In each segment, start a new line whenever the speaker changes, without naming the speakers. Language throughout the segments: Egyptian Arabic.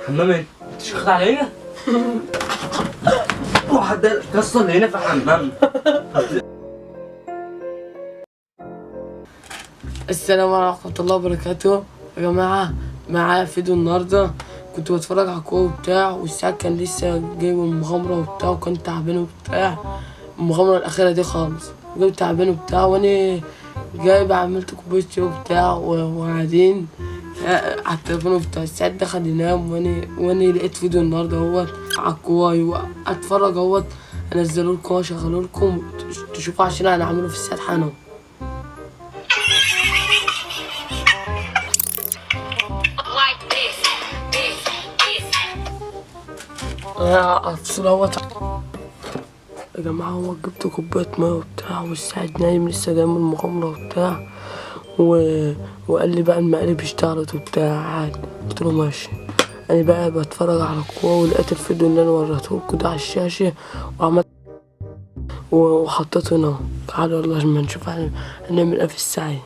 حمام ايه؟ انت شخط عليا؟ واحد كسر هنا في الحمام.
السلام عليكم ورحمة الله وبركاته يا جماعة. معايا فيديو النهاردة، كنت بتفرج على الكورة وبتاع، والساعة كان لسه جايب المغامرة وبتاع، وكان تعبان وبتاع، المغامرة الأخيرة دي خالص جايب تعبان وبتاع، وأنا جايب عملت كوباية شاي وبتاع، وقاعدين على التليفون وبتاع. الساعة دخل ينام، وأنا لقيت فيديو النهاردة اهوت على الكواي، وأتفرج اهوت، أنزله لكم وأشغله لكم تشوفوا عشان أنا هعمله في الساعة حالا. افصل اهوت يا جماعة. هو جبت كوباية مية وبتاع، والسعد نايم لسه جاي من المغامرة وبتاع، وقال لي بقى المقالب اشتغلت وبتاع عادي. قلت له ماشي. انا بقى بتفرج على الكورة، ولقيت الفيديو اللي انا وريته لكم ده على الشاشة، وعملت وحطيته هنا. تعالوا يلا عشان نشوف هنعمل ايه في السعي.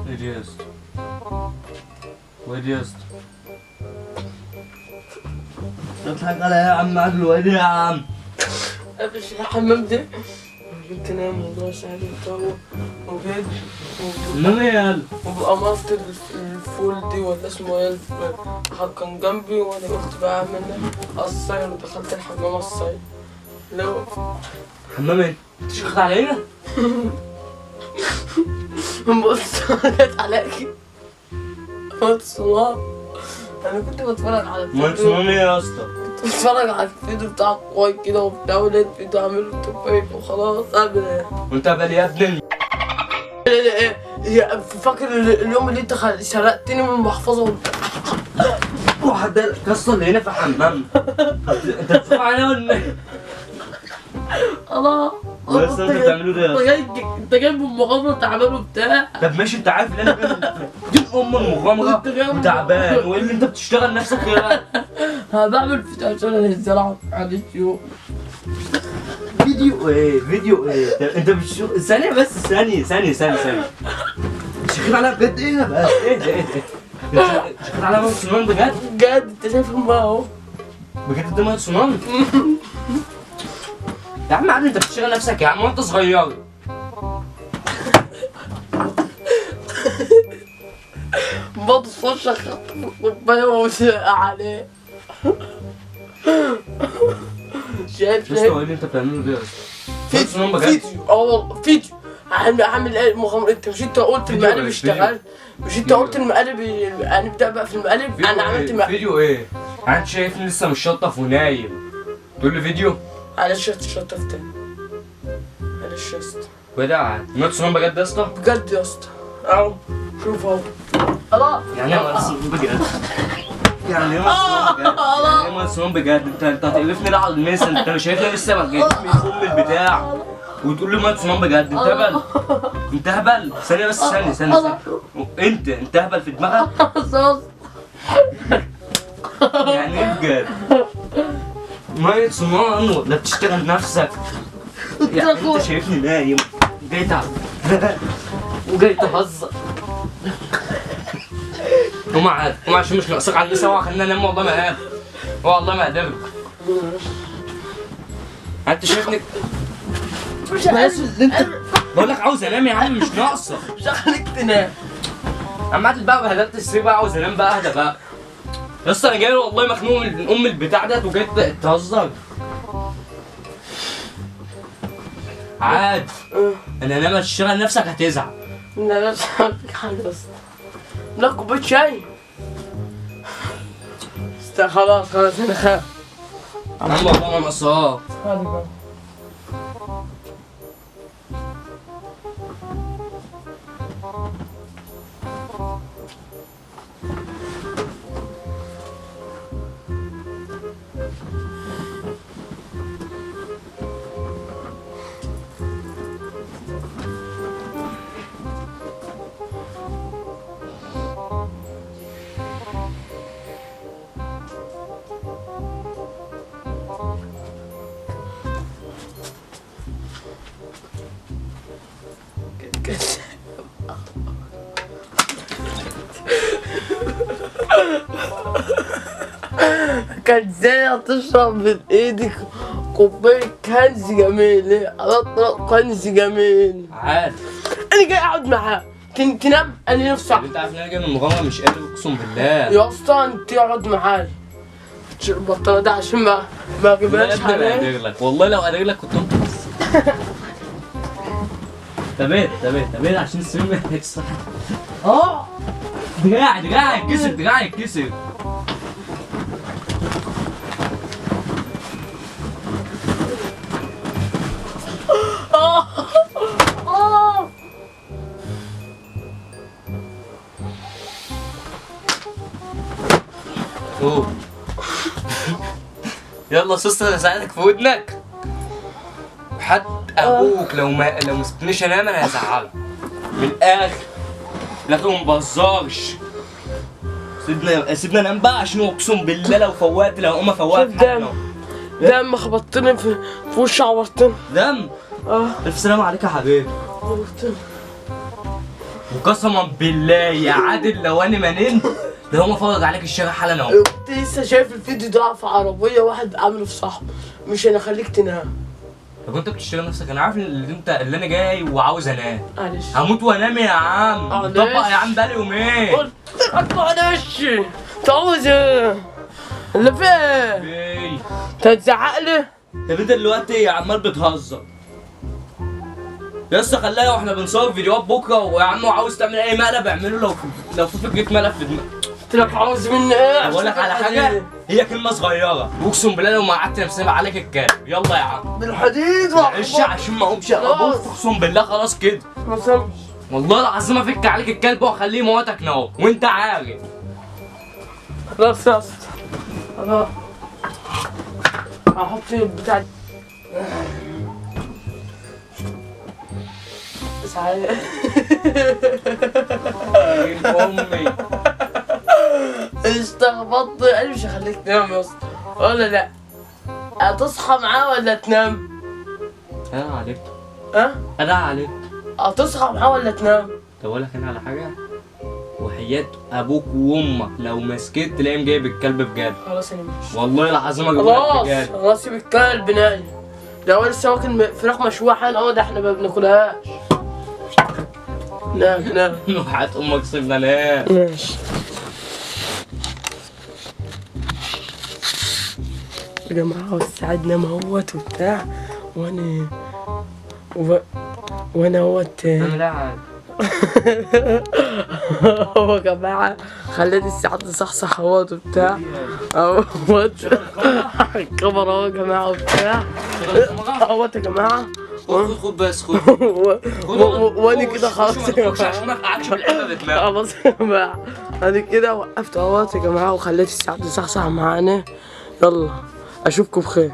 ايه دي يا اسطى؟ وايه دي يا اسطى؟ تضحك عليا يا عم عدل؟ وايه دي يا عم؟
قبل الحمام ده كنت نايم والله سعيد وبتاع، وجيت
نام ايه يالا؟
وبقمرت الفول دي ولا اسمه ايه، كان جنبي، وانا قلت بقى اعمل قصير، ودخلت الحمام قصير. لو
حمام ايه؟ انت شخط عليا؟
بص جت عليك بص. انا كنت بتفرج على
الفيديو. ايه يا اسطى؟
كنت بتفرج على الفيديو بتاع الكواي كده وبتاع، ولقيت فيديو عامل له وخلاص. اعمل ايه؟
وانت هبل يا ابني.
ايه يا فاكر اليوم اللي انت سرقتني من المحفظة؟
واحد كسر هنا في الحمام. انت بتتفرج عليا ولا ايه؟
الله
بس انت بتعملوه ده يا اسطى؟
انت جايب المغامرة تعبان وبتاع.
طب ماشي، انت عارف ان انا دي ام المغامرة وتعبان، وايه اللي انت بتشتغل نفسك يا
انا بعمل فيديو عشان انزله على اليوتيوب.
فيديو ايه؟ فيديو ايه؟ انت بتشوف ثانية بس، ثانية ثانية ثانية ثانية. شغال عليها بجد؟ ايه بس؟ ايه ده ايه ده؟ شغال عليها مية صنان بجد؟
بجد انت شايفهم بقى اهو.
بجد ده مية صنان؟ يا عم عادل انت بتشتغل نفسك يا عم وانت صغير.
بطفش خدت الكوباية وسقع عليه. شايف
شايف ايه اللي انت بتعمله ده يا اسطى؟
فيديو. اه والله فيديو. هعمل ايه مغامرة؟ انت مش انت قلت المقالب اشتغلت؟ مش انت قلت المقالب؟ هنبدا بقى في المقالب. انا عملت مقالب.
فيديو ايه؟ انت شايفني لسه مش ونايم تقول لي فيديو؟
معلش اتشطف تاني. معلش يا اسطى.
بدع مية صنان بجد يا اسطى؟
بجد يا اسطى اهو شوف اهو. الله
يعني ايه مية صنان بجد؟ يعني ايه مية صنان بجد؟ يعني ايه مية صنان بجد؟ انت هتقرفني لا على الميس. انت مش شايفني لسه ما جايب من ام البتاع وتقول لي مية صنان بجد؟ انت هبل، انت هبل. ثانية بس، ثانية ثانية ثانية. انت هبل في دماغك؟ يعني ايه بجد؟ مية صنان ولا بتشتغل نفسك؟ يعني انت شايفني نايم جاي تعب وجاي تهزر. قوم عاد، قوم عشان مش ناقصك على المسا. خلينا ننام والله ما قادر، والله ما قادر. انت شايفني
مش عايز،
انت بقول لك عاوز انام يا عم، مش ناقصه.
مش هخليك تنام
يا عم عادل بقى. بهدلت السرير بقى، عاوز انام بقى. اهدى بقى يا اسطى، انا جاي والله مخنوق من ام البتاع ده وجاي تهزر. عاد انا لما تشتغل نفسك هتزعل.
لا لا مش هعمل حاجة يا اسطى. لا كوباية شاي. خلاص خلاص انا خاف.
يا عم والله ما ناقصاك.
كان ازاي هتشرب من ايدك كوباية كنز جميل؟ على الطلاق كنز جميل.
عادي
انا جاي اقعد معاه تنام. انا نفسي
انت عارف ان انا جاي من المغامرة مش قادر اقسم بالله
يا اسطى. انت اقعد معايا البطانة ده عشان ما اجيبهاش
عليك. قادر لك والله، لو قادر لك كنت قمت بس. تمام تمام تمام عشان السرير ما يتهدش.
اه
دراعي يتكسر، دراعي يتكسر. اوه يلا سوسة انا اساعدك في ودنك. حتى ابوك لو ما سبتنيش انام انا هزعلك من الاخر. لكن ما بهزرش. سيبنا انام بقى عشان اقسم بالله لو فوقت، لو اقوم افوقك.
دم دم خبطتني في وشي، عورتني
دم. الف سلامة عليك يا حبيبي.
عورتني
وقسما بالله يا عادل لو انا ما نمت ده هو افرج عليك الشارع حالا اهو.
كنت لسه شايف الفيديو ده في عربية واحد عامله في صاحبه، مش انا خليك تنام.
طب انت بتشتغل نفسك؟ انا عارف اللي انت اللي انا جاي وعاوز انام.
معلش
هموت وانام يا عم. طبق يا عم بقالي يومين.
قلت لك معلش. انت عاوز ايه؟ اللي في ايه؟ انت هتزعق لي؟
طب انت دلوقتي عمال بتهزر يا اسطى. خليها واحنا بنصور فيديوهات بكره، ويا عم عاوز تعمل اي مقلب اعمله. لو في فكرة مقلب في دماغك.
قلت لك عاوز مني ايه؟
اقول لك على حاجة، هي كلمة صغيرة واقسم بالله لو ما قعدت نفسي عليك الكلب. يلا يا عم
بالحديد
معلش عشان ما اقومش ابوك اقسم بالله. خلاص كده والله العظيم افك عليك الكلب واخليه يموتك نو وانت عارف.
خلاص يا اسطى خلاص هحط البتاع.
امي
استخبطت. انا مش هخليك تنام يا اسطى ولا لا؟ هتصحى معاه ولا تنام؟
انا عليك.
ها؟
انا عليك.
هتصحى معاه ولا تنام؟
طب اقول لك انا على حاجة، وحياة ابوك وامك لو ما سكت تلاقيهم جايب الكلب بجد.
خلاص انا ماشي
والله العظيم اجيب لك بجد.
خلاص سيب الكلب نايم. ده هو لسه واكل فراخ مشوية حالا. ده احنا ما بناكلهاش. نام نام
وحياة امك سيبنا نام.
ماشي يا جماعة. السعد نام اهوت وبتاع، وانا وانا اهوت. هو يا جماعة خليت السعد صحصح اهوت وبتاع اهوت. الكاميرا اهو يا جماعة وبتاع اهوت يا جماعة.
خد بس خد.
وانا كده خلاص يا جماعة
عشان ما اقعدش بالعبه بدماغي.
خلاص يا جماعة انا كده وقفت اهوت يا جماعة وخليت السعد صحصح معانا. يلا اشوفكم بخير.